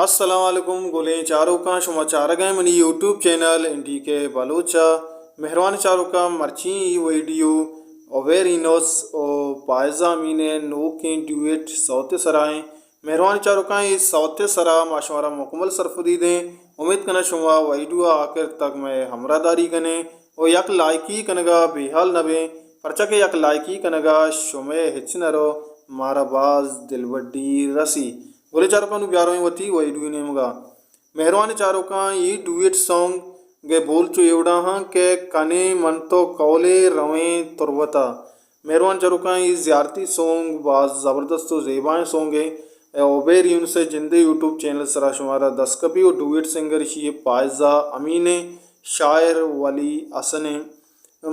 السلام علیکم گلیں چاروکاں، شما چارگ ءَ منی یوٹیوب چینل این ڈی کے بلوچ ءَ۔ مہروان چاروکاں، مرچی ای ویڈیو اوبیر یونس و پائزہ امین ءِ نوکیں ڈویٹ سوت ءِ سرا ایں۔ مہروان چاروکاں، اے سوت ءِ سرا ما شمارا مکمل سرپدی دیں۔ امید کناں شما ویڈیو ءَ آخر تک مئے ہمراہ داری کنیں و یک لائکی کنگا بے حال نہ بیں، پرچا کہ یک لائکی کنگا شمئے ہچ نہ رو، مارا باز دلبڈی رسی۔ گلیں چاروکاں، نوں بیارویں وتی ویڈیو نیمگا۔ مہروان چاروکاں، اے ڈویٹ سانگ ءِ بول چو اے وڑا ہاں کہ کنیں من تو کولے رویں تربتا۔ مہروان چاروکاں، اے زیارتی سونگ باز زبردست و زیبائیں سونگے۔ اے اوبیر یونس ءِ جندے یوٹیوب چینل سرا شمارا دست کپی و ڈویٹ سنگر اشی پائزہ امین ءِ، شاعر ولی حسن ءِ۔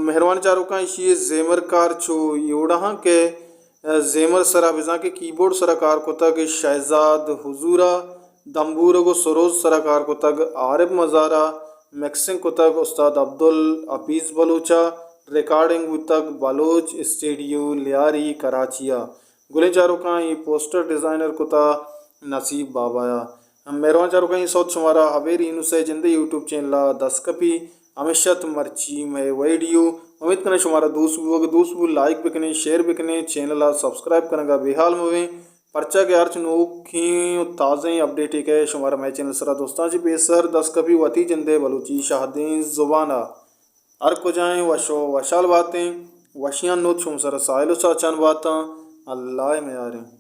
مہروان چاروکاں، اشی زیمر کار چو اے وڑا ہاں کہ زیمر سرا بزاں کہ کیبورڈ سرا کار کتگ شہزاد حضورا، دمبورگ و سروز سرا کار کتگ عارف مزارا، مکسنگ کتگ استاد عبدالحفیظ بلوچا، ریکارڈنگ بوتگ بلوچ اسٹیڈیو لیاری کراچی ءَ۔ گلیں چاروکاں، اے پوسٹر ڈیزائنر کتا نصیب بابا ءَ۔ مہروان چاروکاں، اے سوت شمارا اوبیر یونس ءِ جندے یوٹیوب چینل ءَ دست کپی۔ ہمیش ات مرچی مئے ویڈیو۔ امید کناں شمارا دوست بو، اگہ دوست بو لائک بکنیں، شیئر بکنیں، چینل ءَ سبسکرائب کنگا بے حال مبیں، پرچا کہ ہرچ نوکیں و تازہیں اپڈیٹے کہ شمارا مئے چینل سرا دوستاں چہ پیسر دست کپی۔ وتی جندے بلوچی شہدیں زبان ءَ۔ ہر کجائیں وش و وشحال باتیں، وشیاں نوت شمئے سرا ساہیل و ساچان باتاں۔ اللہ ءِ میاریں۔